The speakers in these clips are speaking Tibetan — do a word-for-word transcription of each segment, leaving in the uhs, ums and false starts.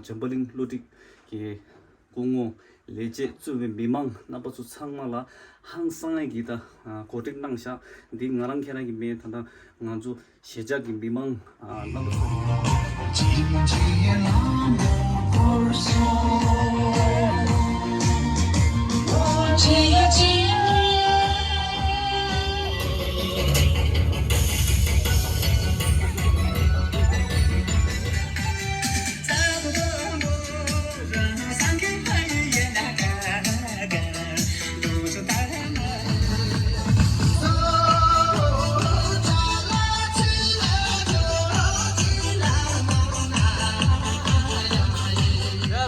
བྱམས་པ་གླིང་སློབ་ཁྲིད་ཀྱི་སྐུ་ངོ་ལས་བྱེད་གཙོས་པའི་མི་མང་རྣམ་པ་ཚོ་ཚང་མ་ལ་ཧང་སང་ཡས་ཀྱི་ད་གོ་སྒྲིག་གནང་ཤག་འདི་ང་རང་ཁྱེད་རང་གི་མིང་ད་ལྟ་ང་ཚོ་གཞིས་ཆགས་ཀྱི་མི་མང་རྣམ་པ་ཚོ། ཡ་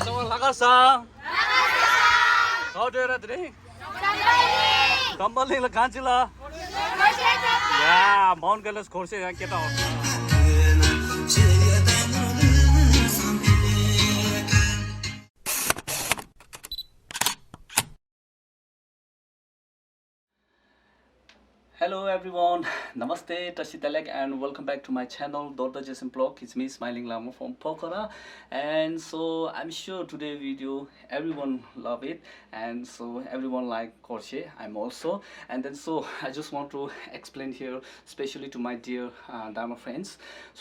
ཚང་མ་ལྷག་དཀར་བཟང་། ལྷག་དཀར་བཟང་། ག་པར་འགྲོ་ཡ་ར་དེ་རིང་། བྱམས་པ་གླིང་། བྱམས་པ་གླིང་ལ་གང་ཅི་ལ། ཡ་མའུན་ཊ་ཀེ་ལས་སྒོར་གཞས་ཡང་སྐད་གྲགས་འོང་། Hello everyone, Namaste, Tashi Talek, and welcome back to my channel, Dorda Jason Blog. It's me, Smiling Lama from Pokhara. And so I'm sure today video everyone love it, and so everyone like Gorshe. I'm also, and then so I just want to explain here, specially to my dear uh, Dharma friends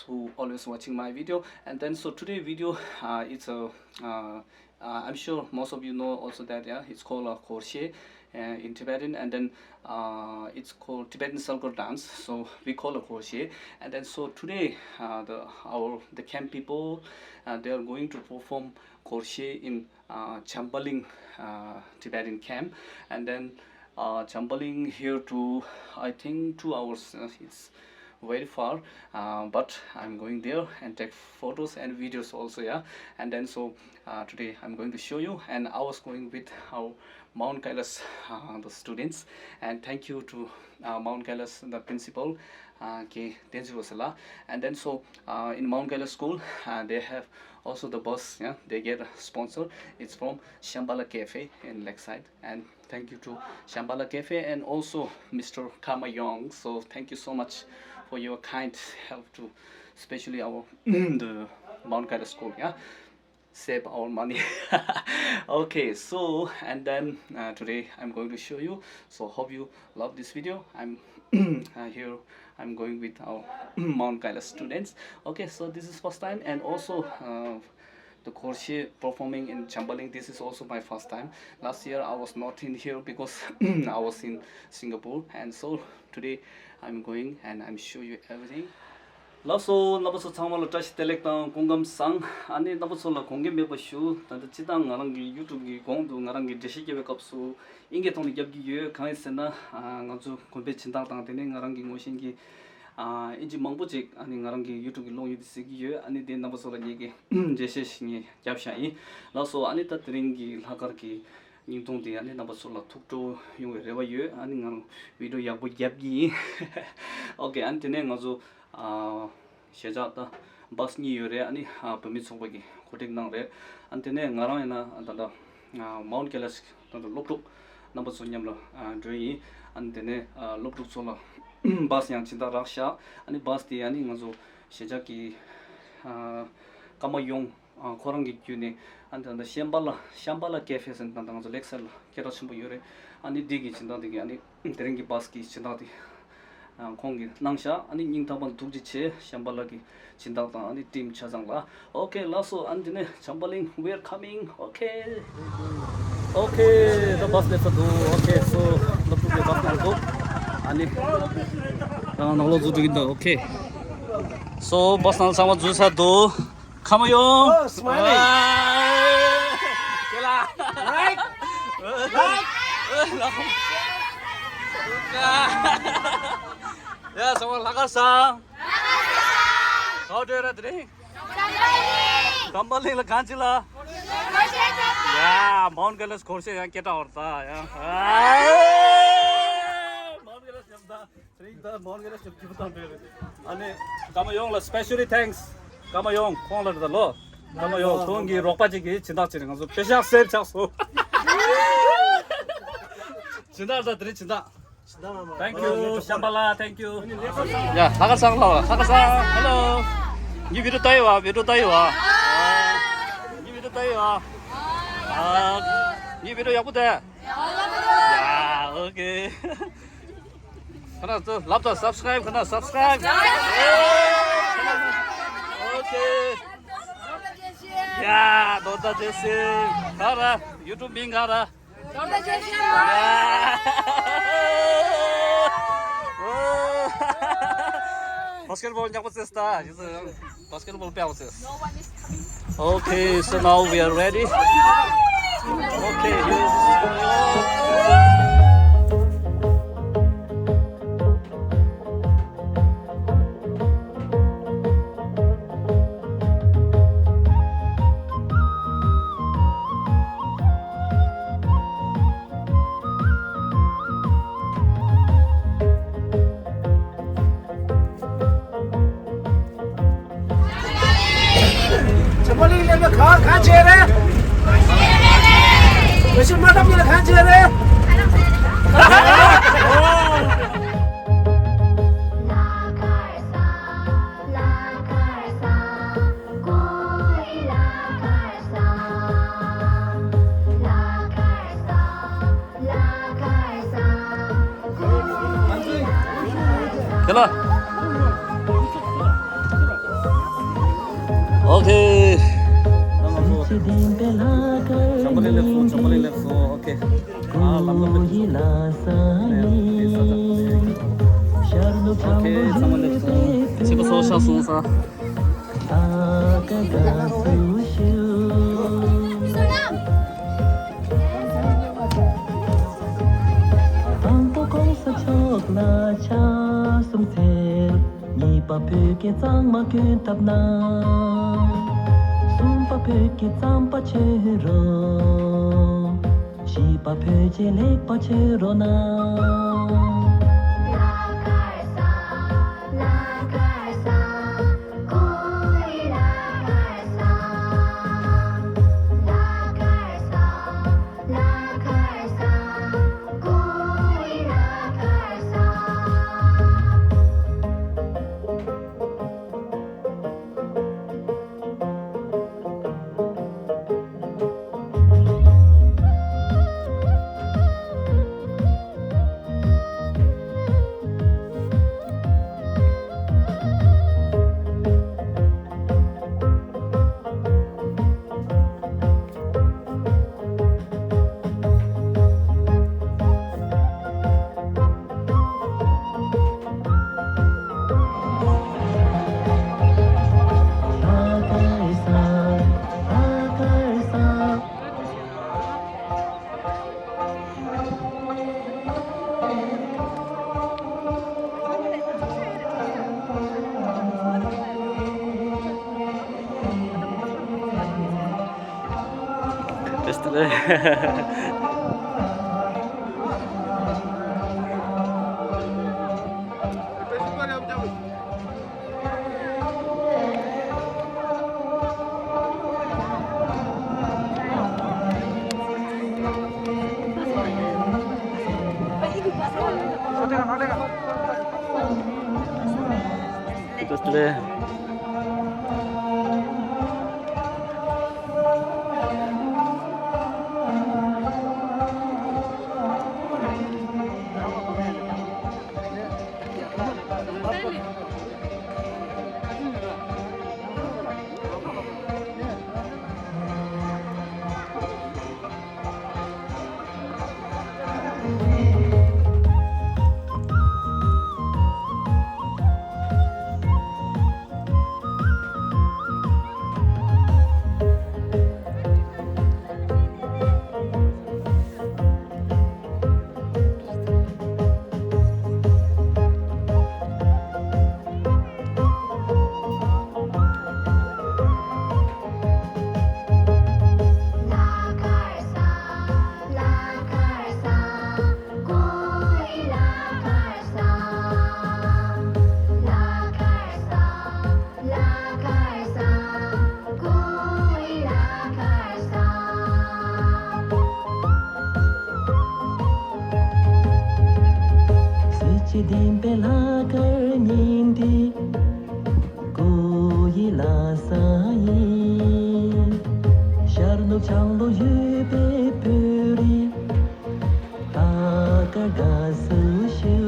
who always watching my video. And then so today video, uh, it's a uh, uh, I'm sure most of you know also that, yeah, it's called a Gorshe uh, in Tibetan, and then uh, it's called Tibetan circle dance. So we call it Gorshe. And then so today, uh, the our the camp people, uh, they are going to perform Gorshe in uh, Chambaling uh, Tibetan camp, and then uh, Chambaling here to, I think, two hours. Uh, it's very far, uh, but I'm going there and take photos and videos also, yeah. And then so uh, today I'm going to show you, and I was going with our Mount Kailas, uh, the students, and thank you to uh, Mount Kailas, the principal, uh, K Tenzirosala. And then so uh, in Mount Kailas school, uh, they have also the bus, yeah, they get a sponsor. It's from Shambhala Cafe in Lakeside, and thank you to Shambhala Cafe and also Mister Kama Yong. So thank you so much for your kind help to, especially our the Mount Kailas school, yeah, save our money. Okay, so and then uh, today I'm going to show you. So hope you love this video. I'm uh, here. I'm going with our Mount Kailas students. Okay, so this is first time, and also uh, the Gorshe performing in Chambaling. This is also my first time. Last year I was not in here because I was in Singapore, and so today I'm going and I'm show you everything. ལགས་སོ། རྣམ་པ་ཚོ་ཚང་མ་ལ་བཀྲ་ཤིས་བདེ་ལེགས་དང་སྐུ་ཁམས་བཟང་། ཨ་ནི་རྣམ་པ་ཚོ་ལ་དགོངས་འགལ་མེད་པ་ཞུ། ད་ལྟ་སྤྱིར་བཏང་ང་རང་གི་ཡུ་ཊུབ་ཀྱི་གོང་དུ་ང་རང་གི་འགྲེལ་བཤད་རྒྱབ་པའི་སྐབས་སུ་ཨིན་སྐད་ཐོག་ནས་རྒྱབ་ཀྱི་ཡོད། གང་ཡིན་ཟེར་ན་ང་ཚོ་དགོན་པའི་སྦྱིན་བདག་དང་དེ་ནས་ང་རང་གི་ངོ་ཤེས་ཀྱི་ཨིན་ཇི་མང་པོ་ཅིག་ཨ་ནི་ང་རང་གི་ཡུ་ཊུབ་ཀྱི་གློག་ཡུལ་དུ་གཟིགས་ཀྱི་ཡོད། ཨ་ནི་དེ་རྣམ་པ་ཚོ་ལ་ངེད་ཀྱི་འགྲེལ་བཤད་ཞིག་ངས་རྒྱབ་བཞག་ཡིན། ལགས་སོ། ཨ་ནི་ད་དེ་རིང་གི་ལྷག་དཀར་གྱི་བརྙན་ཐུང་དེ་ཨ་ནི་རྣམ་པ་ཚོ་ལ་ཐུགས་སྤྲོ་ཡོང་བའི་རེ་བ་ཡོད། ཨ་ནི་ང་རང་བི་ཌིའོ་ཡག་པོ་རྒྱབ་ཀྱི་ཡིན། ཨོ་ཀེ། ཨ་ནི་དེ་ནས་ང་ཚོ་ཨ་གཞིས་ཆགས་ད་བྷ་སི་གཉིས་ཡོད་རེད། ཨ་ནི་ཨ་བོད་མི་ཚོགས་པ་གི་གོ་སྒྲིག་གནང་རེད། ཨ་ནི་དེ་ནས་ང་རང་ཡིན་ན་ད་ལྟ་ཨ་མའུན་ཊ་ཀེ་ལས་ད་ལྟ་སློབ་ཕྲུག་རྣམ་པ་ཚོ་མཉམ་ལ་ཨ་འགྲོ་ཡིན། ཨ་ནི་དེ་ནས་ཨ་སློབ་ཕྲུག་ཚོ་ལ་བྷ་སི་ཡང་སྦྱིན་བདག་རག་ཤག་ཨ་ནི་བྷ་སི་དེ་ཨ་ནི་ང་ཚོ་གཞིས་ཆགས་ཀྱི་ཨ་ཀརྨ་ཡོང་ཨ་ཁོ་རང་གི་བརྒྱུད་ནས་ཨ་ནི་ད་ལྟ་ཤམ་བྷ་ལ་ཤམ་བྷ་ལ་ཀེ་ཧྥེ་ཟེར་ད་ལྟ་ང་ཚོ་ལེག་སའིཌ་ལ་སྐད་གྲགས་ཆེན་པོ་ཡོད་རེད། ཨ་ནི་འདི་གི་སྦྱིན་བདག་འདི་གི་ཨ་ནི་དེ་རིང་གི་བྷ་སི་གི་སྦྱིན་བདག་དེ་ཨ་ཁོང་གིས་གནང་ཤག་ཨ་ནི་སྙིང་ཐག་པ་ནས་ཐུགས་རྗེ་ཆེ། ཤམ་བྷ་ལ་གི་སྦྱིན་བདག་དང་ཨ་ནི་ཊིམ་ཆ་ཚང་ལ། ཨོ་ཀེ། ལགས་སོ། ཨ་ནི་དེ་ནས་བྱམས་པ་གླིང་we are coming. ཨོ་ཀེ། ཨོ་ཀེ། ད་བྷ་སི་སླེབས་ཚར་འདུག་ཨོ་ཀེ། སོ་སློབ་ཕྲུག་གི་བྷ་སི་ནང་འདུག་ཨ་ནི་རང་ནང་ལོགས་འཛུལ་འགྲོ་གི་འདུག་ཨོ་ཀེ། སོ་བྷ་སི་ནང་ཚང་མ་འཛུལ་ཚར་འདུག་ཁམས་ཡོང་། Oh, smiling. Right. Right. ཡ་ཚང་མ་ལྷག་དཀར་བཟང་། ག་པར་འགྲོ་ཡ་ར་དེ་རིང་། བྱམས་པ་གླིང་ལ་གང་ཅི་ལ། ཡ་མའུན་ཊ་ཀེ་ལས་སྒོར་གཞས་ཡང་སྐད་གྲགས་འོང་ད་ཡ། མའུན་ཊ་ཀེ་ལས་ཉམས་ད། དེ་རིང་ད་མང་གི་རེ་ཞིག་སྐྱིད་པོ་བཏང་འདོད་རེད། ཨ་ནི་ཀརྨ་ཡོང་ལ་specially thanks. ཀརྨ་ཡོང་ཁོང་ལ་རེད་ད་ལོ། ཀརྨ་ཡོང་ཁོང་གི་རོགས་པ་ཅིག་གིས་སྦྱིན་བདག་བྱས་ནས་ང་ཚོ་པེ་ཤག་སེབ་ཆགས་སོང་། སྦྱིན་བདག་ད་དེ་རིང་སྦྱིན་བདག Thank you. ཤམ་བྷ་ལ། Thank you. ཡ་ལྷག་དཀར་བཟང་ལགས། ལྷག་དཀར་བཟང་། Hello. ངའི་བི་ཌིའོ་ལྟ་ཡོད་པ། བི་ཌིའོ་ལྟ་ཡོད་པ། ངའི་ ཡ། ཨ། ངའི་བི་ཌི་ཡོ་ཡག་པོ་འདུག་ཡ། ཨོ་ཁེ། ཁ་ན་ཚོ་ལབ་དང་སབ་སི་ཀ་རའིབ། ཁ་ན་སབ་སི་ཀ་རའིབ། ཨོ་ཁེ། ཡ། རྡོར་ཟླ་རྒྱལ་སྲས། ག་རེ། ཡུ་ཊུབ་མིང་ག་རེ། རྡོར་ཟླ་རྒྱལ་སྲས། བྷ་སི་ཀེ་ཊི་བྷོལ་ཉག་པ་ཚེ་སྟ། ཡིན་ཟེར། བྷ་སི་ཀེ་ཊི་བྷོལ་དཔེ་ཡག་པོ་ཚེ། Okay, so now we are ready. Okay, here's ཆོམ་པ་ལིང་སླེབས་ན་ག་གང་བྱས་རེད། བེ་ཤིང་མ་བཏབ་ཉིན་ལ་གང་བྱས་རེད། ཁྱེད་ལ། ཨོ་ཁེ། བྱམས་པ་ལེ་སླེབས་སོང་། བྱམས་པ་ལེ་སླེབས་སོང་། ཨོ་ཁེ། ཨ། ལམ་ལམ་སླེབས་སོང་། ཨོ་ཁེ། ཚང་མ་སླེབས་སོང་། ཕྱི་པ་ཚོ་ཤག་སོང་ས། དང་པོ་གོང་ས་མཆོག་ལ་ཕྱག་གསུམ་འཚལ། གཉིས་པ་བོད་ཀྱི་གཙང་མ་གྱོན་བཏབ་གནང་། གསུམ་པ་བོད་ཀྱི་རྩམ་པ་མཆོད་རོགས། བཞི་པ་བོད་ཆས་ལེགས་པ་མཆོད་རོགས་གནང་། གཟི་བརྗིད་ལྡན་པའི་ལྷག་དཀར་ཉིན་འདི། སྐུ་ཡི་ལྷ་ས་ཡིན། ཤར་ ནུབ་བྱང་ལོགས་ཡོད་པའི་བོད་རིགས། ལྷག་དཀར་དགའ་བསུ་ཞུ།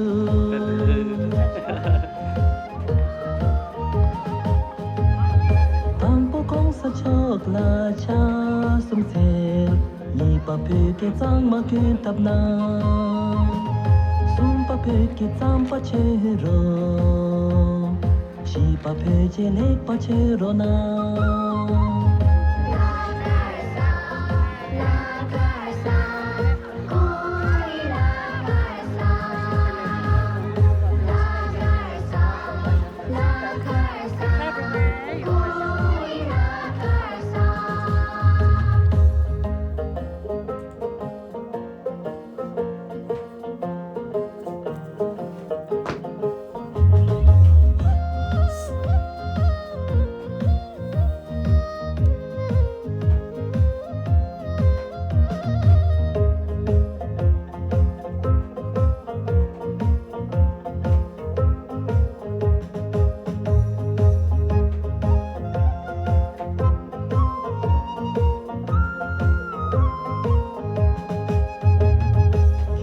དང་པོ་གོང་ས་མཆོག་ལ་ཕྱག་གསུམ་འཚལ། གཉིས་པ་བོད་སྐད་གཙང་མ་བཀོད་ཐབས་གནང་། གསུམ་པ་བོད་ཀྱི་རྩམ་པ་མཆོད་རོགས། བཞི་པ་བོད་ཆས་ལེགས་པ་མཆོད་རོགས་གནང་།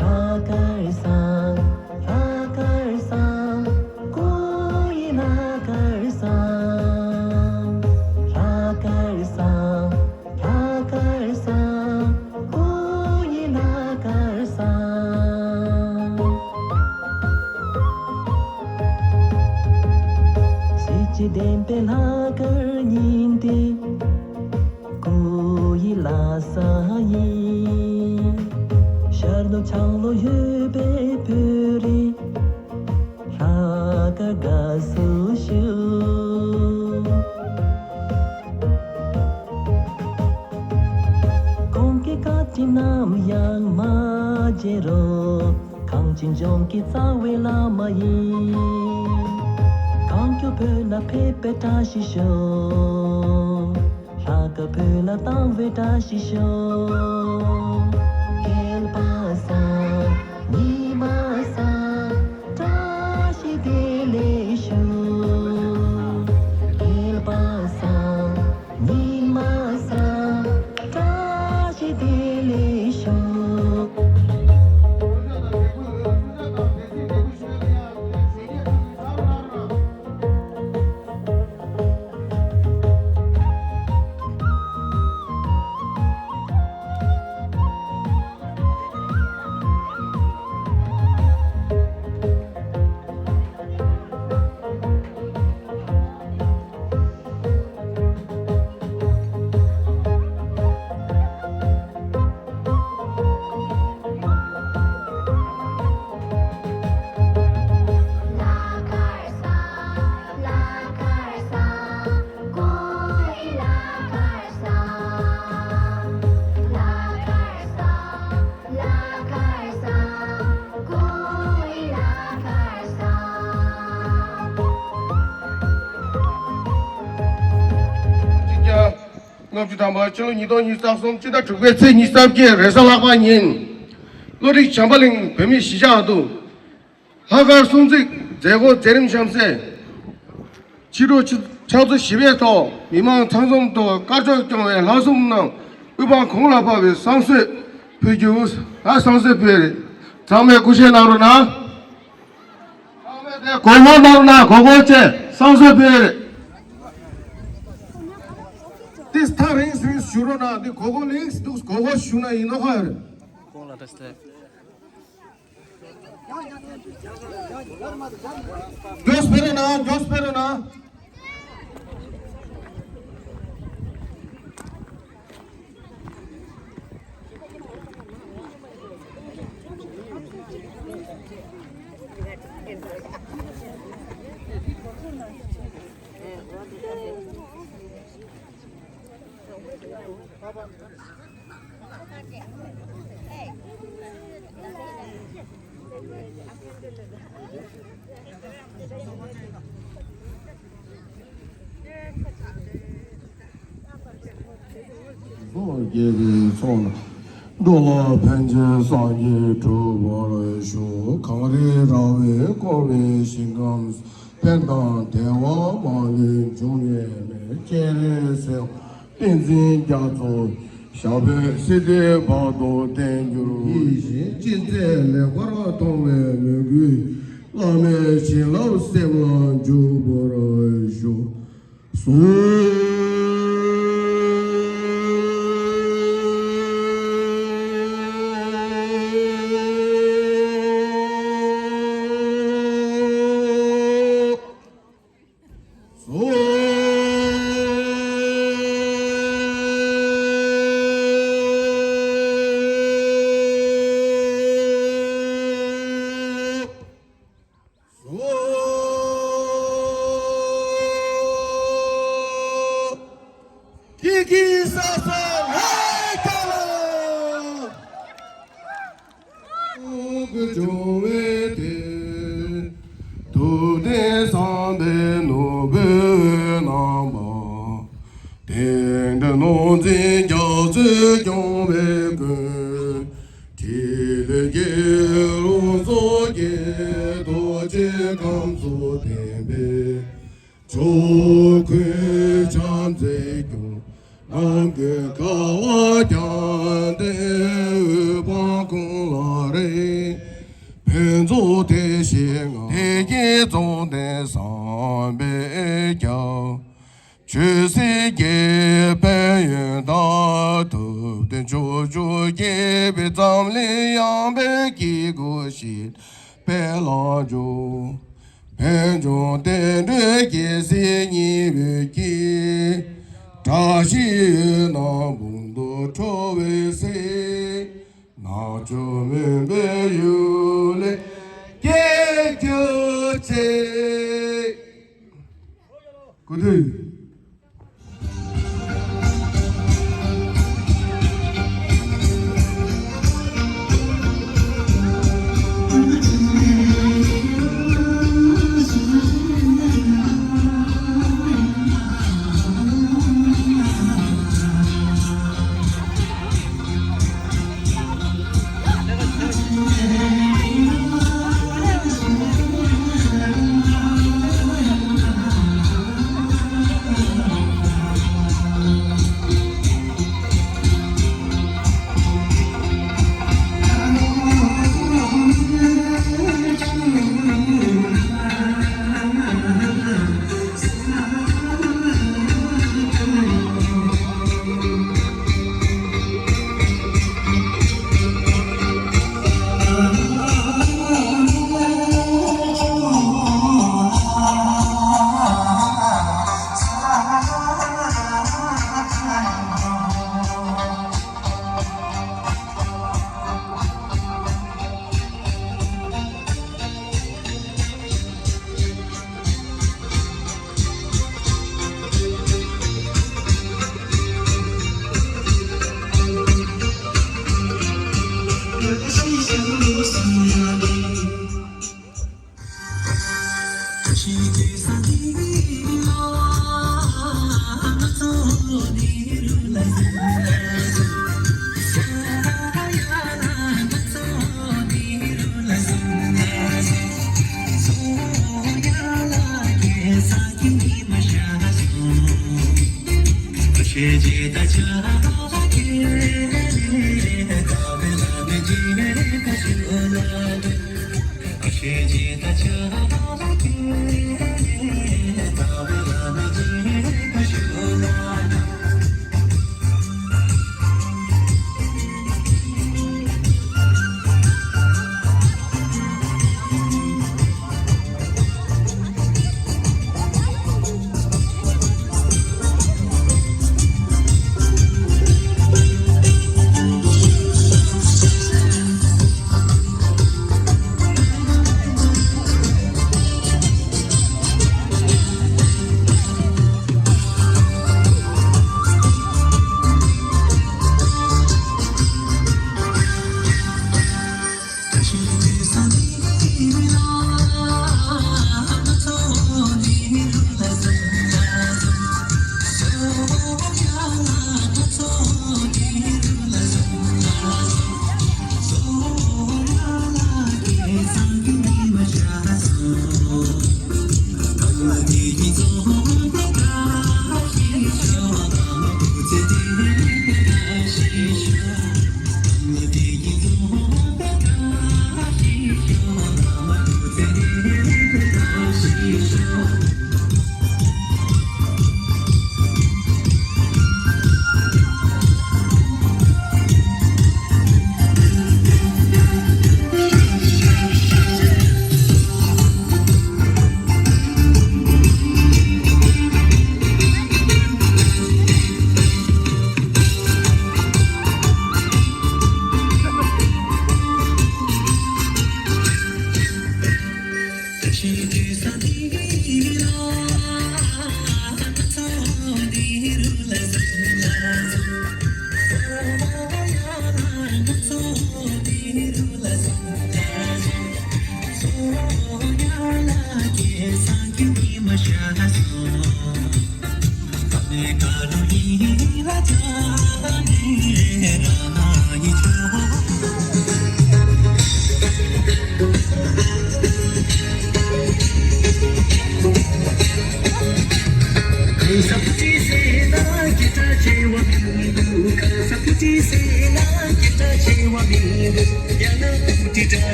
ལྷག་དཀར་བཟང་། ལྷག་དཀར་བཟང་། སྐུ་ཡི་ལྷག་དཀར་བཟང་། ལྷག་དཀར་བཟང་། ལྷག་དཀར་བཟང་། སྐུ་ཡི་ལྷག་དཀར་བཟང་། གཟི་བརྗིད་ལྡན་པའི་ལྷག་དཀར་ཉིན་དེ། སྐུ་ཡི་ལྷ་ས་ཡིན། ཤར་ནུབ་བྱང་ལོགས་ཡོད་པའི་བོད་རིགས། ལྷག་དཀར་དགའ་བསུ་ཞུ། གོང་གི་བཀའ་དྲིན་ནམ་ཡང་མ་བརྗེད་རོགས། གངས་ཅན་ལྗོངས་ཀྱི་རྩ་བའི་བླ་མ་ཡིན། གང་མགྱོགས་བོད་ལ་ཕེབས་པའི་བཀྲ་ཤིས་ཤོག། ལྷག་དཀར་བོད་ལ་བཏང་བའི་བཀྲ་ཤིས་ཤོག། སྐལ་པ་བཟང་། ཉི་མ་བཟང་། བཀྲ་ཤིས་བདེ་ལེགས་ཞུ། སྐལ་པ་བཟང་། ཉི་མ་བཟང་། བཀྲ་ཤིས་བདེ་ལེགས་ཞུ། ལྔ་བཅུ་ཐམ་པ་ཕྱི་ལོ་ཉིས་སྟོང་ཉི་ཤུ་རྩ་གསུམ་སྤྱི་ཟླ་དྲུག་པའི་ཚེས་ཉི་ཤུ་རྩ་བརྒྱད་རེས་གཟའ་ལྷག་པ་ཉིན། བློ་རིག་བྱམས་པ་གླིང་བོད་མིའི་གཞིས་ཆགས་སུ། ལྷག་དཀར་སྲུང་བརྩི་མཛད་སྒོ་མཛད་རིམ་གཤམ་གསལ། ཕྱི་དྲོ་ཕྱི་ཕྱག་ཚོད་བཞི་པའི་ཐོག་མི་མང་ཚང་འཛོམས་ཐོག་དཀར་ཕྱོགས་སྐྱོང་བའི་ལྷ་སྲུང་རྣམས་དབུ་འཕང་དགུང་ལ་བབས་པའི་བསང་གསོལ་ཕུལ་རྒྱུ། ལ་བསང་གསོལ་ཕུལ། ཚང་མས་སྐུ་གཤེགས་གནང་རོགས་གནང་། ཚང་མས་དེ་གོ་སྐོར་གནང་རོགས་གནང་། གོ་སྐོར་བྱས་བསང་གསོལ་ཕུལ། ཏིས་ཐག་རིང་རིང་ཞུ་རོགས་གནང་། འདི་གོ་སྐོར་ལེགས་འདུག་གོ་སྐོར་ཞུ་ན་ཡིན་ནོ་ཁ་ཡོད། མགྱོགས་སྤེལ་རོགས་གནང་། མགྱོགས་སྤེལ་རོགས་གནང་། རྫོགས་རྒྱལ་པོའི་ཚོགས་ལ། འགྲོ་ལ་ཕན་ཕྱིར་སངས་རྒྱས་འགྲུབ་པར་ཤོག། གངས་རི་ར་བས་བསྐོར་བའི་ཞིང་ཁམས། ཕན་དང་བདེ་བ་མ་ལུས་འབྱུང་བའི་གནས། སྤྱན་རས་གཟིགས་དབང་བསྟན་འཛིན་རྒྱ་མཚོ། ཞབས་པད་སྲིད་མཐའི་བར་དུ་བརྟན་གྱུར། ཡིད་བཞིན་ཅི་མཛད་ལེགས་པར་མཐོང་བའི་མོས་གུས། བླ་མའི་བྱིན་རླབས་སེམས་ལ་འཇུག་པར་ཤོག། གསོལ། གསོལ། གསོལ། ཀི་ཀི་ས་ས་ལྷ་ཁྱ་ལ། སྐུ་བྱུང་བའི་དེ། ཐུབ་བསྟན་བསམ་པའི་ནོར་བུའི་རྣམ་པ། དེང་འདིར་ནོར་འཛིན་རྒྱ་མཚོས་སྐྱོང་བའི་ཀུན། ཕྲིན་ལས་རྒྱལ་བ་རོལ་མཚོ་རྒྱལ། རྡོ་རྗེ་ཁམས་སུ་ལྡན་པའི། ཕྱོགས་ཀུན་ཕྱག་འཚལ་སྐྱོང་། ནམ་མཁའི་ཀ་བ་རྒྱབ་བརྟེན། འོད་དཔག་ཀུན་ལ་རེག་ཕུན་ཚོགས་དེ་བཞིན་ངང་། དེ་བཞིན་རྫོགས་ལྡན་བསམ་པའི་རྒྱལ། ཆོས་སྲིད་རྒྱལ་བའི་ཡོན་བདག། ཐུབ་བསྟན་ཕྱོགས་བཅུར་རྒྱས་པའི་འཛམ་གླིང་ཡངས་པའི་དཀྱིལ་འཁོར་ཞིང་དཔལ་ལ་འཇུག་ཕན་བྱུང་བསྟན་འགྲོའི་རྒྱལ་སྲས་ཉི་འོད་ཀྱིས། བཀྲ་ཤིས་འོད་རྣམས་འབུམ་དུ་འཕྲོ་བའི་ཚེ། ནག་ཕྱོགས་མུན་པའི་གཡུལ་ལས་སྐྱོབ་གྱུར་ཅིག། སྐུ་མདུན།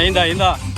ཡིན་ད་ཡིན་ད།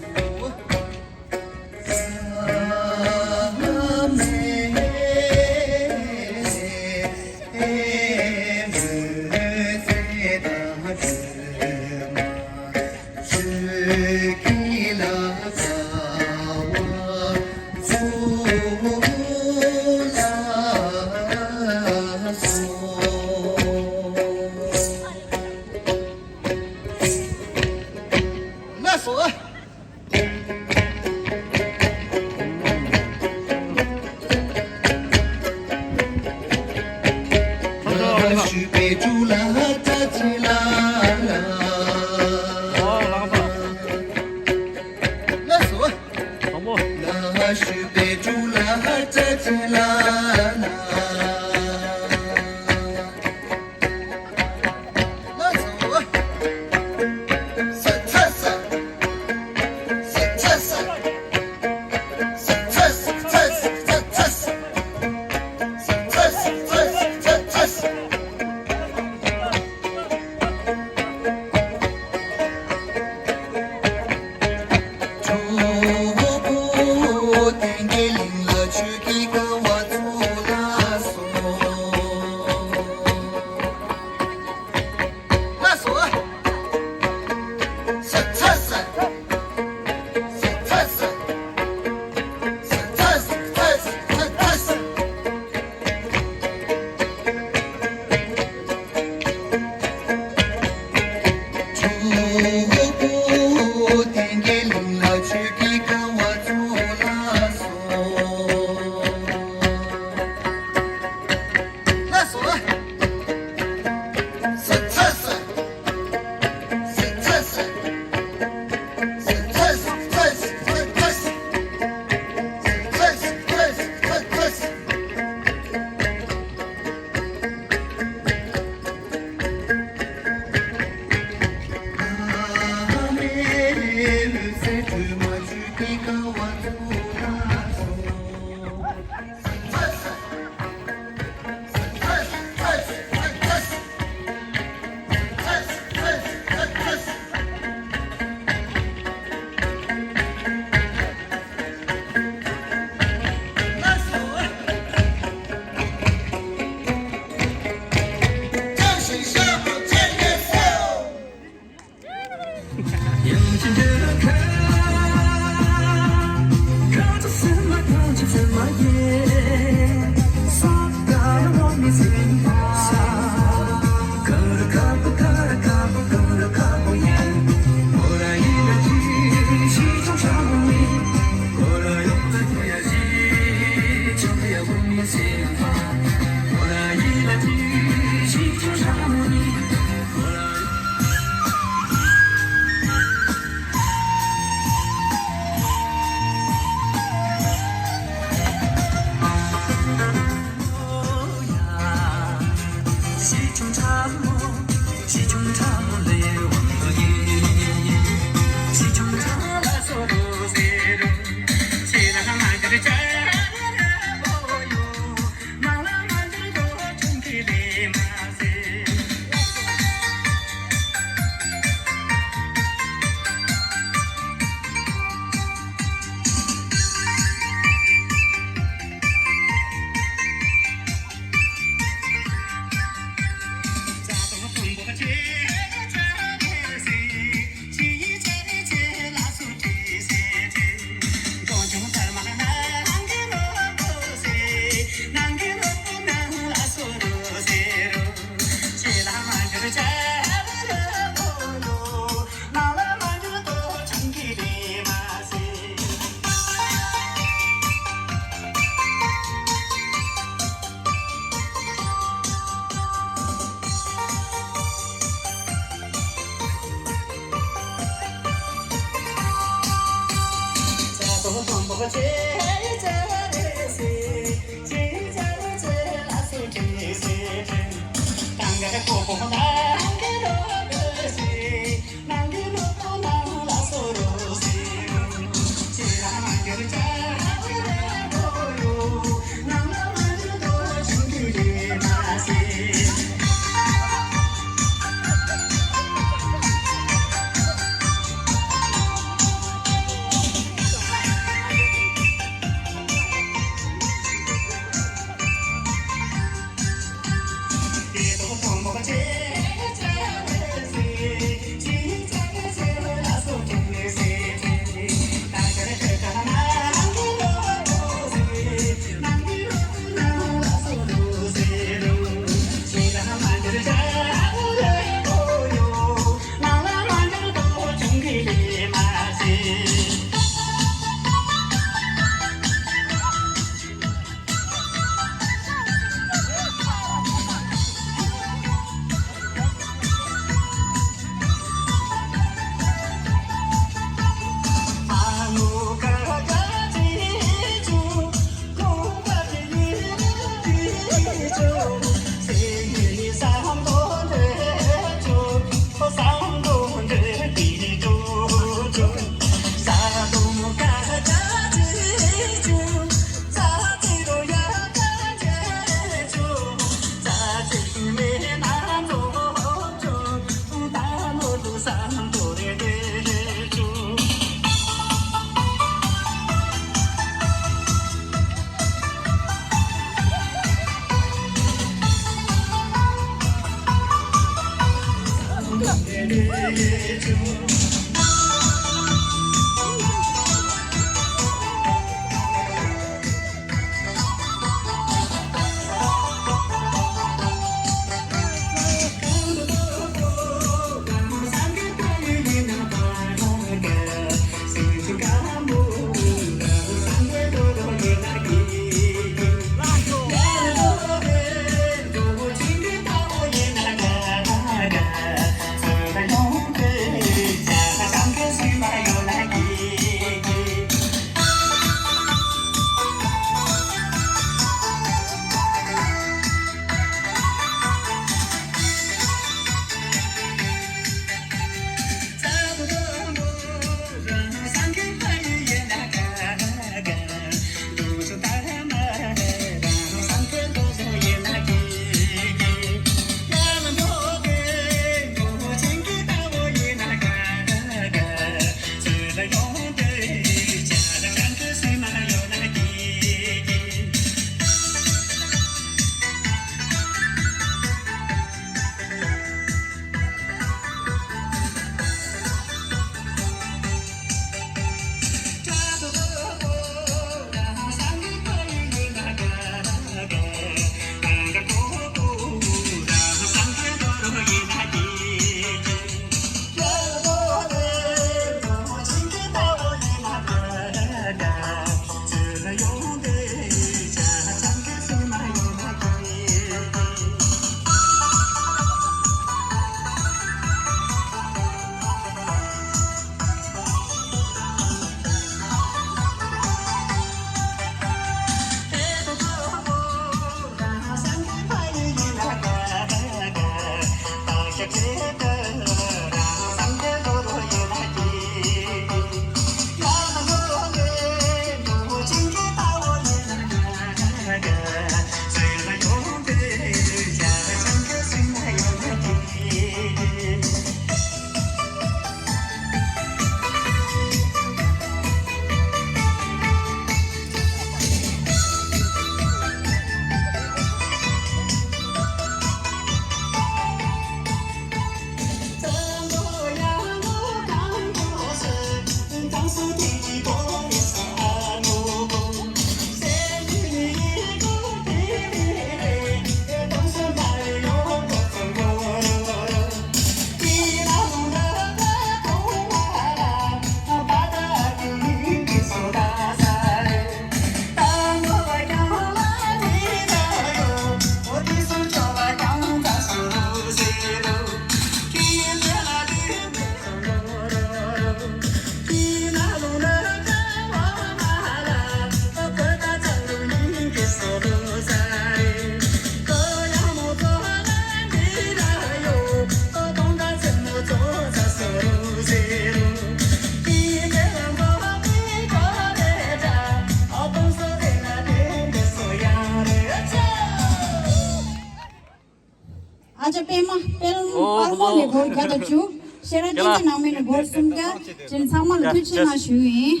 ཨོ་ཨལ་ཧོ་ནས་སྒོར་བརྒྱ་དང་བཅུ། ཤེས་རབ་བསྟན་འཛིན་ནང་མི་ནས་སྒོར་སུམ་བརྒྱ། ཅན་ཚང་མ་ལ་ཐུགས་རྗེ་ཆེ་གནང་ཞུ་ཡིན།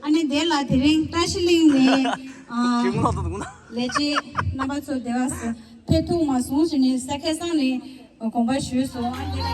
ཨ་ནི་དེ་ལ་དེ་རིང་བཀྲ་ཤིས་གླིང་ནས་ཨ་ལས་བྱེད་རྣམ་པ་ཚོ་དེ་བ་སུ་ཕེབས་ཐུབ་མ་སོང་ཞུ་ནས་ས་ཁ་སང་ནས་དགོངས་པ་ཞུས་སོང་། ཨ་ནི།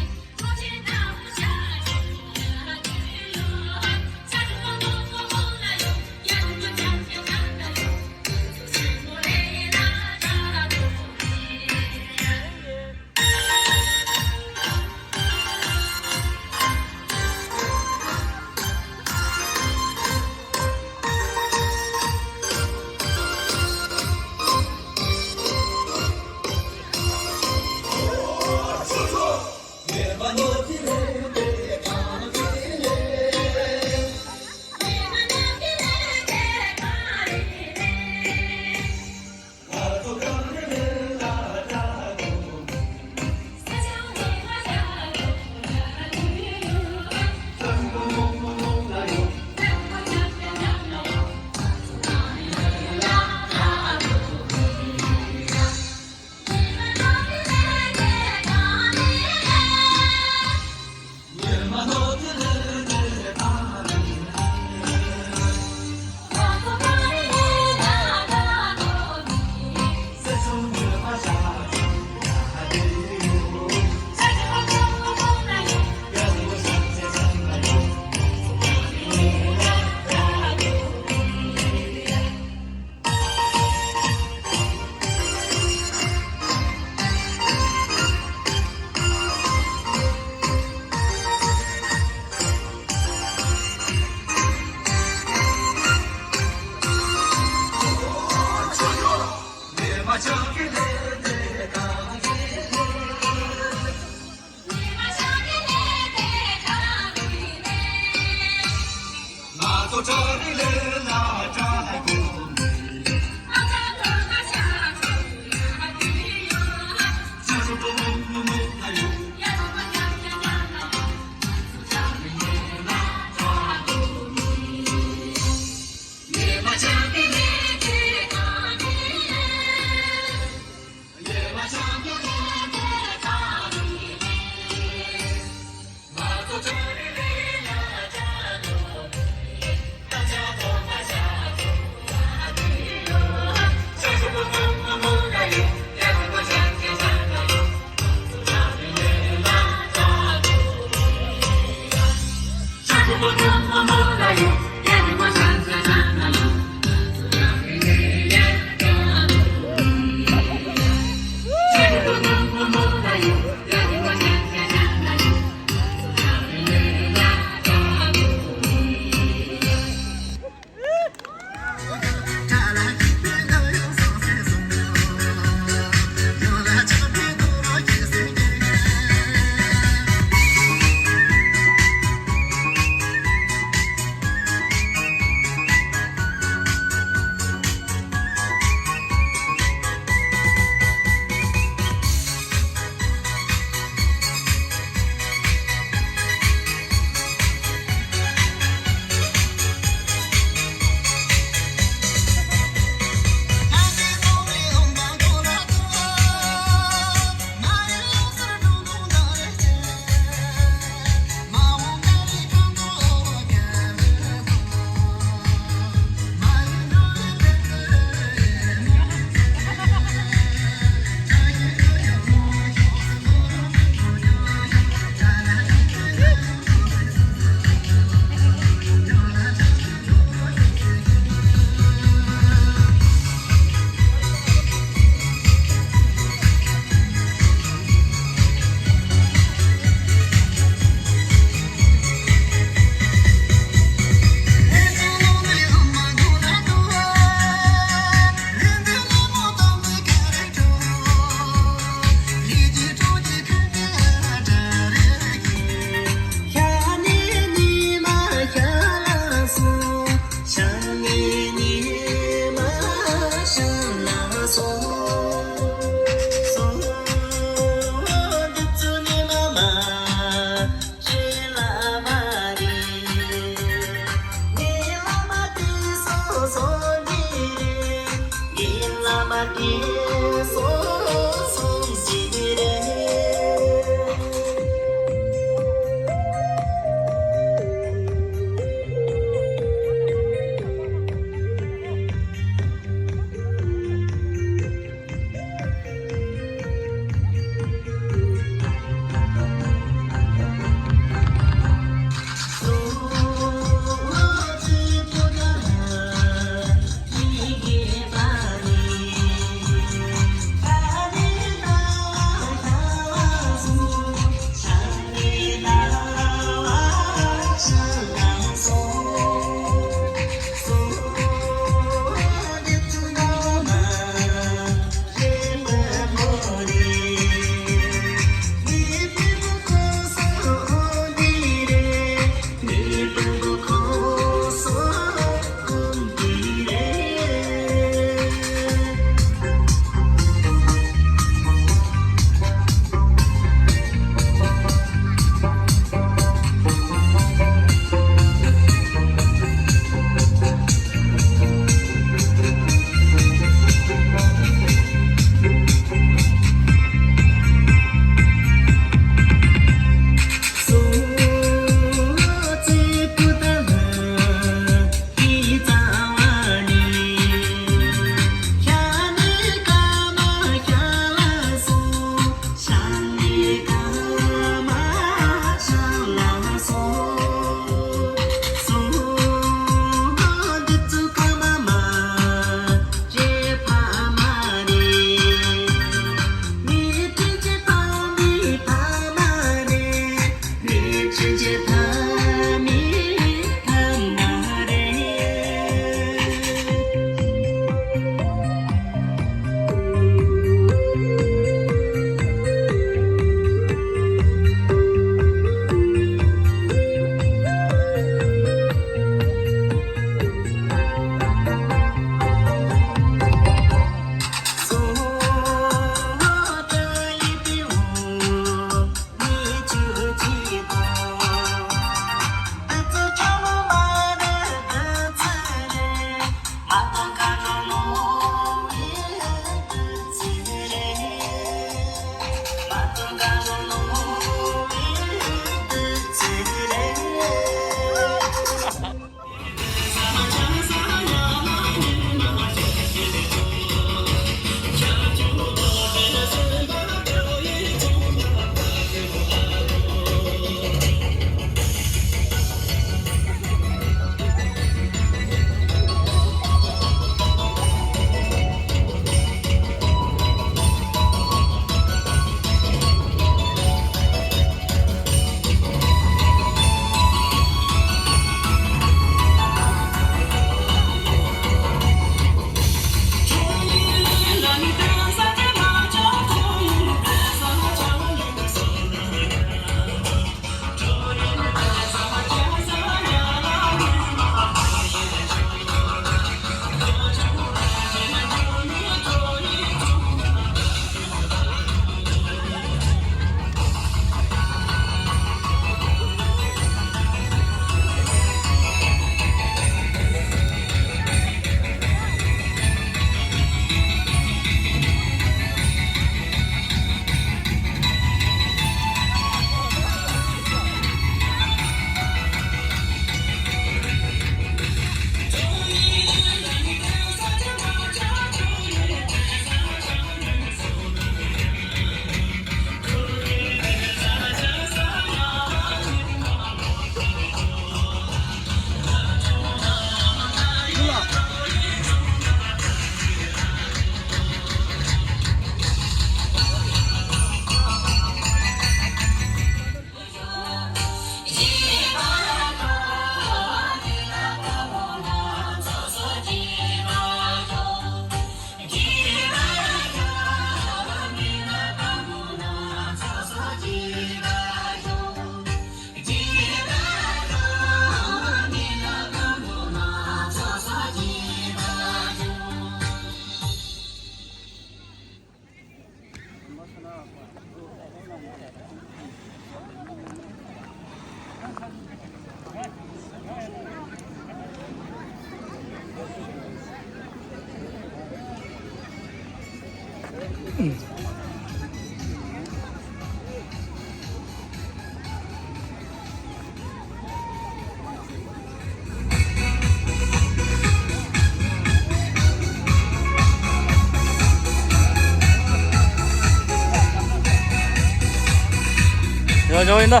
ཡ་ཡོང་ཡིན་ན།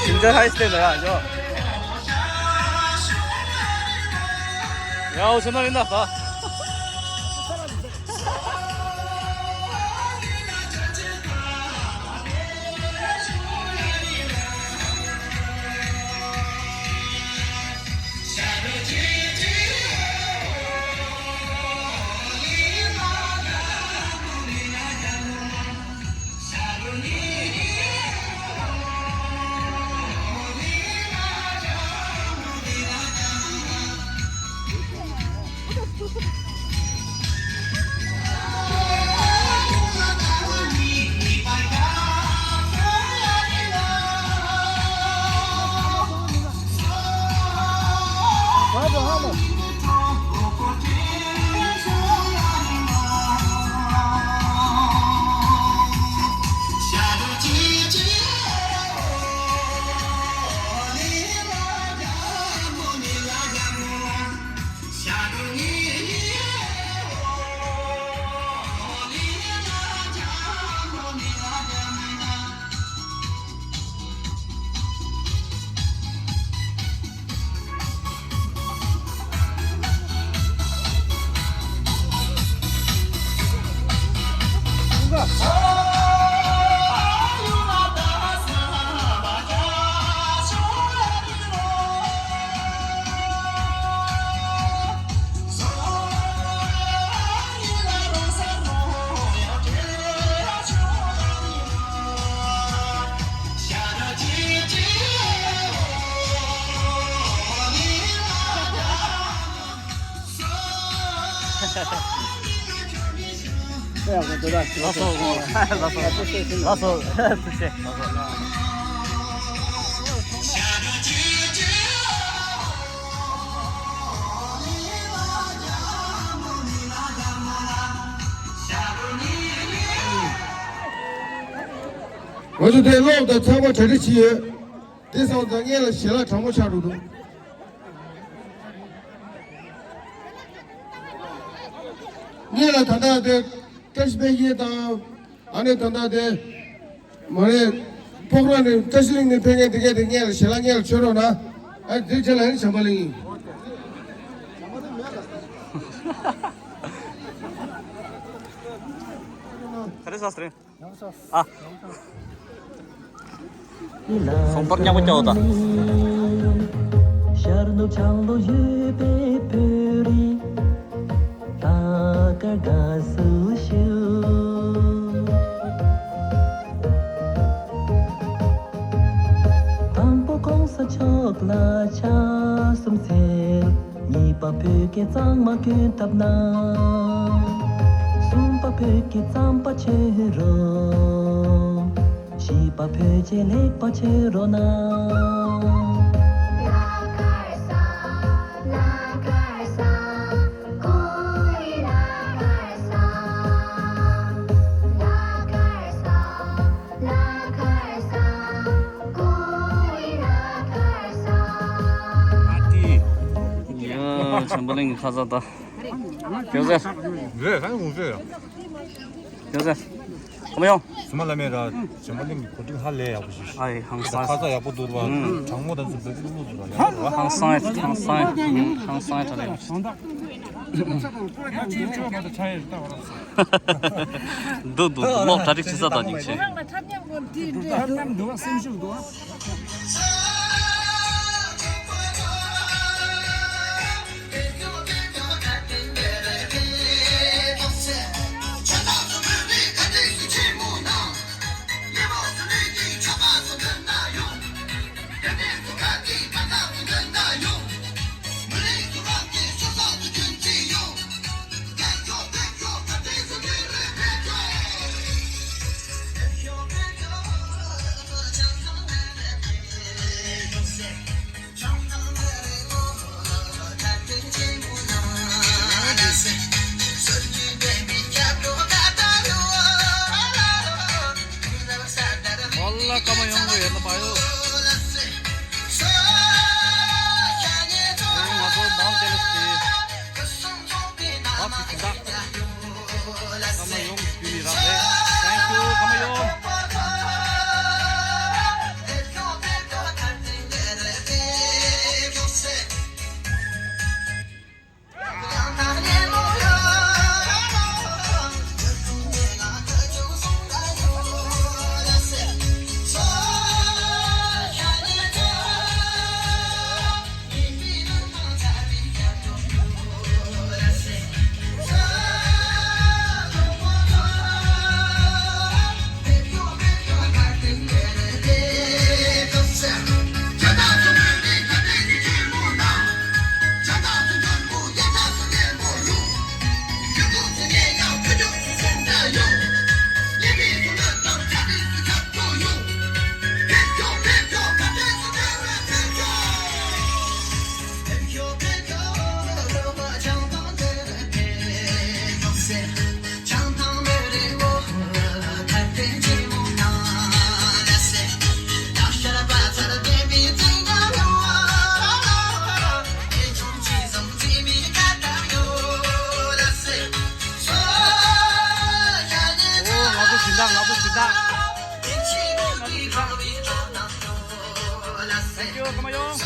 ཞིང་ཆེན་ཧའི་སི་ཊེག་ལ་ཡ་ཡོ། ཡ་འོ་ཆེ་ན་ཡིན་ན་ད། ལགས་སོ། ལགས་སོ། ལགས་སོ། ཐུགས་རྗེ་ཆེ། ལགས་སོ། ང་ཚོ་དེ་ཀློག་དང་ཚགས་པར་གྲ་སྒྲིག་བྱས་ཡོད། དེ་སོང་ཙང་སྔོན་ལ་ཞལ་ལག་གྲང་མོ་ཆགས་འགྲོ་འདུག་སྔོན་ལ་ད་ལྟ་དེ་བཀྲ་ཤིས་འཕེལ་རྒྱས་དང་ཨ་ནེ་ད་ལྟ་དེ་མ་རེད། ཕོ་བྲང་ནས་བཀྲ་ཤིས་གླིང་ནས་ཕེབས་མཁན་དེ་གས་དེ་སྔོན་ལ་ཞལ་ལག་སྔོན་ལ་མཆོད་རོགས་གནང་། ཨ་དེ་རྗེས་ལ་ཨ་ནི་བྱམས་པ་གླིང་ཡིན། ག་རེ་ཟ་ཟེར། ཨ། སོང་པར་ཉག་པ་སྐྱོ་ད། ཤར་ནུབ་བྱང་ལོགས་ཡོད་པའི་བོད་རིགས་ལྷག་དཀར་དགའ་བསུ་ཞུ། དང་པོ་གོང་ས་མཆོག་ལ་ཕྱག་གསུམ་འཚལ། གཉིས་པ་བོད་ཀྱི་གཙང་མ་གྱོན་ཐབས་གནང་། གསུམ་པ་བོད་ཀྱི་རྩམ་པ་མཆོད་རོགས། བཞི་པ་བོད་ཆས་ལེགས་པ་མཆོད་རོགས་གནང་། ཡ། བྱམས་པ་གླིང་གི་ཁ་ཚ་ད། ཡོད་ཟེར། རེད། ད་ངུ་ཟེར། ཡོད་ཟེར། ཁོ་མ་ཡོང་། སུ་མ་ལ་མེད་ར། བྱམས་པ་གླིང་གི་གོ་སྒྲིག་ཧ་ལས་ཡག་པོ་ཞིག་ཨ་ཡེ་ཧང་སང་། ཁ་ཚ་ཡག་པོ་འདུག་ར། ཨུམ། གྲང་མོ་དང་ཚུ་བེ་ཀུ་ལུ་འདུག་ར། ཡག་པོ་ར། ཧང་སང་ཧང་སང་ཧང་སང་ཧ་ལས་ཡག་པོ་ཞིག་འདུག་འདུག་འདུག་ལོག་གྲ་སྒྲིག་བྱེད་ས་དང་སྙིང་རྗེ། ཁྱེད་རང་ལ་ཁྲབ་ཉམས་དགོས་འདི་འདྲས། ཁྲབ་ཉམས་འདུག་སེམས་ཤུགས་འདུག་ཨོ་ལ་ཀ་མ་ཡོང་གི་ཡོད་ན་པ་ཡོ། ང་ཚོ་མང་ཆེ་ལ་སི། ཨ་ཕི་ཅི་ད། ཀ་མ་ཡོང་གི་ནི་རག་རེད། Thank you། ཀ་མ་ཡོང་། ཨོ། ང་ཚོ་སྦྱིན་བདག་ང་ཚོ་སྦྱིན་བདག Thank you། ཀ་མ་ཡོང་།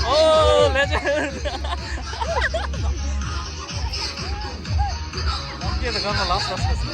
Oh, legend! Okay, the gun last, last, last.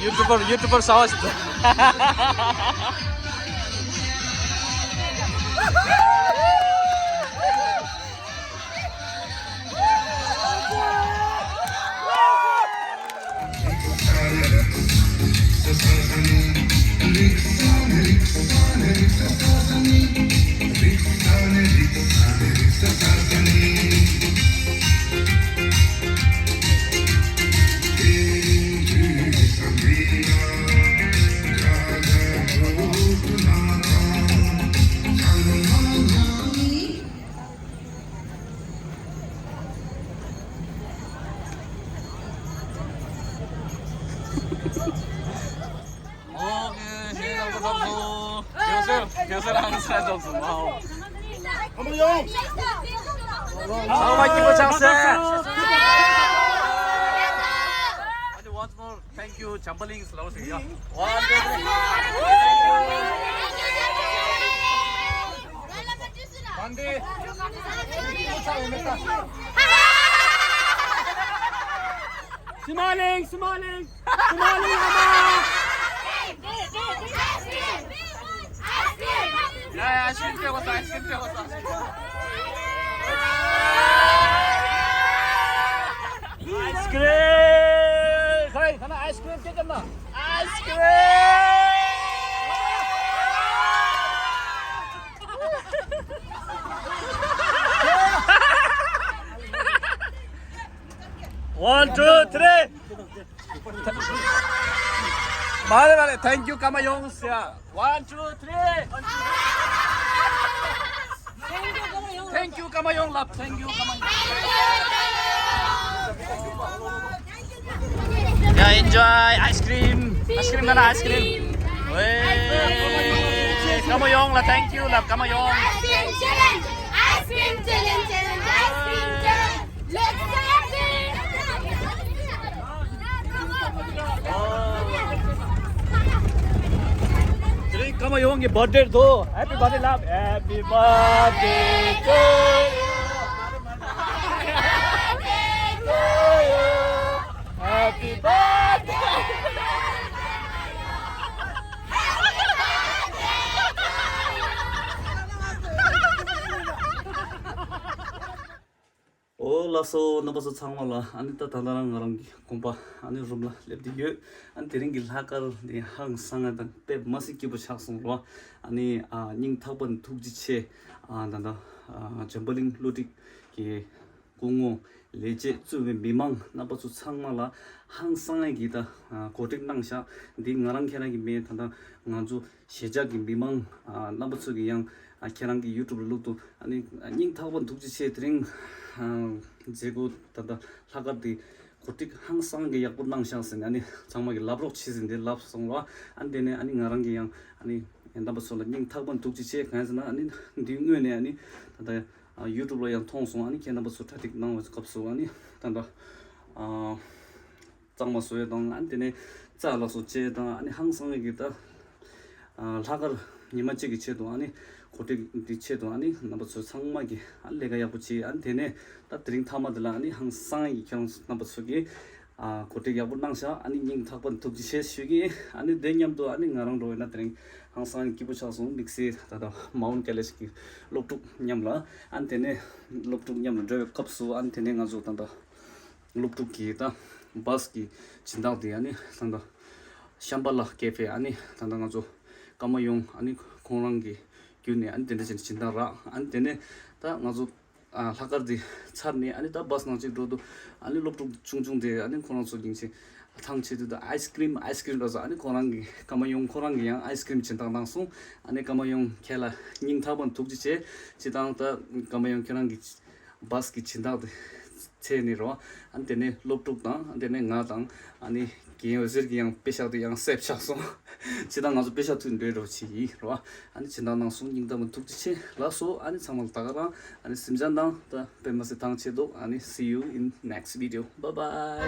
YouTuber, YouTuber sawa shi. ཨོ་ཁེ། ཞེ་དྲག་པོ་ཐོབ་སོང་། ཁྱོད་ཚོས་ཁྱོད་ཚོས་རང་ས་ཐོབ་སོང་། ཨོ། ཚང་མ་སྐྱིད་པོ་ཆགས་སོང་། Only once more, thank you, Chamberlain. One, two, three. Thank you. One day. morning. Good morning, Mama. 야, 야, 아이스크림 빼고 써, 아이스크림 빼고 써. 아이스크림! 가이, 하나 아이스크림 깨졌나? 아이스크림! One, two, three. 말해 말해. Thank you, 까마용. 야, one, two, three. Thank you, 까마용. Love. Thank you, 까마용. 야, enjoy. 아이스크림. 아이스크림 하나, 아이스크림. 왜? 까마용. Love. Thank you, love. 까마용. Ice cream challenge. Ice cream challenge, challenge. Ice cream challenge. Let's go. དེ་རིང་ཀརྨ་ཡོང་གི་བར་ཌེ་དོ། Happy birthday, love. Happy birthday to you. Happy birthday. ཨོ་ལགས་སོ། རྣམ་པ་ཚོ་ཚང་མ་ལ་ཨ་ནི་ད་ད་ལྟ་རང་ང་རང་གི་དགོན་པ་ཨ་ནི་རུམ་ལ་སླེབས་བསྡད་ཡོད། ཨ་ནི་དེ་རིང་གི་ལྷག་དཀར་དེ་ཧང་སང་ང་དང་དཔེ་མ་སྲིད་སྐྱིད་པོ་ཆགས་སོང་རོ། ཨ་ནི་ཨ་སྙིང་ཐག་པ་ནས་ཐུགས་རྗེ་ཆེ། ཨ་ད་ལྟ་ཨ་འཇམ་དཔལ་གླིང་བློ་གྲོས་ཀྱི་སྐུ་ངོ་ལས་བྱེད་གཙོས་པའི་མི་མང་རྣམ་པ་ཚོ་ཚང་མ་ལ་ཧང་སང་ངེ་གི་ད་ཨ་གོ་སྒྲིག་གནང་ཤག་འདི་ང་རང་ཁྱེད་རང་གི་མིང་ད་ལྟ་ང་ཚོ་གཞིས་ཆགས་ཀྱི་མི་མང་ཨ་རྣམ་པ་ཚོ་གི་ཡང་ཨ་ཁྱེད་རང་གི་ཡུ་ཊུབ་ལ་བླུག་ཏུ་ཨ་ནི་སྙིང་ཐག་པ་ཐུགས་རྗེ་ཆེ། དེ་རིང་ཨ་མཛད་སྒོ་ད་ལྟ་ལྷག་དཀར་འདི་གོ་སྒྲིག་ཧང་སང་གི་ཡག་པོ་གནང་ཤག་ཟེར་ནས་ཨ་ནི་ཚང་མ་གི་ལབ་རོགས་བྱེད་ཟེར་འདི་ལབ་སོང་ར། ཨ་ནི་དེ་ནས་ཨ་ནི་ང་རང་གི་ཡང་ཨ་ནི་རྣམ་པ་ཚོ་ལ་སྙིང་ཐག་པ་ཐུགས་རྗེ་ཆེ། གང་ཡིན་ཟེར་ན་ཨ་ནི་འདི་སྔོན་ནས་ཨ་ནི་ད་ལྟ་ཡུ་ཊུབ་ལ་ཡང་མཐོང་སོང་། ཨ་ནི་ཁྱེད་རྣམ་པ་ཚོ་གྲ་སྒྲིག་གནང་བའི་སྐབས་སུ་ཨ་ནི་ད་ལྟ་ཨ། གཙང་མ་བཟོ་ཡས་དང་ཨ་ནི་དེ་ནས་རྩྭ་ལ་སོགས་བཅད་དང་ཨ་ནི་ཧང་སང་ཡས་ཀྱི་ད་ཨ་ལྷག་དཀར་ཉི་མ་གཅིག་གི་ཆེད་དུ་ཨ་ནི་གོ་སྒྲིག་འདི་ཆེད་དུ་ཨ་ནི་རྣམ་པ་ཚོ་ཚང་མ་གི་ཨ་ནི་ལས་ཀ་ཡག་པོ་བྱས། ཨ་ནི་དེ་ནས་ད་དེ་རིང་མཐའ་མ་དེ་ལ་ཨ་ནི་ཧང་སང་ཡས་ཀྱི་ཁྱེད་རང་ཚོ་རྣམ་པ་ཚོ་གི་ཨ་གོ་སྒྲིག་ཡག་པོ་གནང་ཤག་ཨ་ནི་སྙིང་ཐག་པ་ནས་ཐུགས་རྗེ་ཆེ་ཞུ་གི། ཨ་ནི་དེ་མཉམ་དུ་ཨ་ནི་ང་རང་འགྲོ་བས་ན་དེ་རིང་ཧང་སང་ཡས་སྐྱིད་པོ་ཆགས་སོང་། དམིགས་བསལ་ད་ལྟ་མའུན་ཀེ་ལེ་ཤི་གི་སློབ་ཕྲུག་མཉམ་ལ་ཨ་ནི་དེ་ནས་སློབ་ཕྲུག་མཉམ་ལ་འགྲོ་བའི་སྐབས་སུ་ཨ་ནི་དེ་ནས་ང་ཚོ་ད་ལྟ་སློབ་ཕྲུག་གི་ད་བཱས་ཀྱི་སྦྱིན་བདག་དེ་ཨ་ནི་ད་ལྟ་ཤམ་བྷ་ལ་ཀེ་ཧྥེ་ཨ་ནི་ད་ལྟ་ང་ཚོ་ཀརྨ་ཡོང་ཨ་ནི་ཁོང་རང་གི་བརྒྱུད་ནས་ཨ་ནི་དེ་འདྲ་བྱས་ནས་སྦྱིན་བདག་རག་ཨ་ནི་དེ་ནས་ད་ང་ཚོ་ཨ་ལྷག་དཀར་དེ་ཚར་ནས་ཨ་ནི་ད་བཱས་ནང་གཅིག་འགྲོ་དུས་ཨ་ནི་སློབ་ཕྲུག་ཆུང་ཆུང་དེ་ཨ་ནི་ཁོང་རང་ཚོ་སྙིང་རྗེ་ཐང་ཆད་དུས་ད་ཨའི་སི་ཀྲིམ་ཨའི་སི་ཀྲིམ་འགྲོ་ས། ཨ་ནི་ཁོང་རང་གི་ཀརྨ་ཡོང་ཁོང་རང་གི་ཡང་ཨའི་སི་ཀྲིམ་སྦྱིན་བདག་གནང་སོང་། ཨ་ནི་ཀརྨ་ཡོང་ཁྱེད་ལ་སྙིང་ཐག་པ་ནས་ཐུགས་རྗེ་ཆེ། སྤྱིར་བཏང་ད་ཀརྨ་ཡོང་ཁྱེད་རང་གི་བཱས་ཀྱི་སྦྱིན་བདག་དེ་ཚད་ནས་རོ། ཨ་ནི་དེ་ནས་སློབ་ཕྲུག་དང་ཨ་ནི་དེ་ནས་ང་དང་ཨ་ནི་རྒན་འོད་ཟེར་གྱི་ཡང་པེ་ཤག་དེ་ཡང་སེབ་ཆགས་སོང་། ཅི་ད་ང་ཚོ་པེ་ཤག་ཐུག་འདོད་རོ་ཆི་ཡིན་རོ། ཨ་ནི་སྦྱིན་བདག་གནང་སོང་། སྙིང་ཐག་པ་ཐུགས་རྗེ་ཆེ་ལགས་སོ། ཨ་ནི་ཚང་མ་ལ་ད་ག་རང་ཨ་ནི་སེམས་ཅན་དང་ད་དཔེ་མ་སྲིད་ཐང་ཆད་འདུག་ཨ་ནི་see you in next video. Bye bye.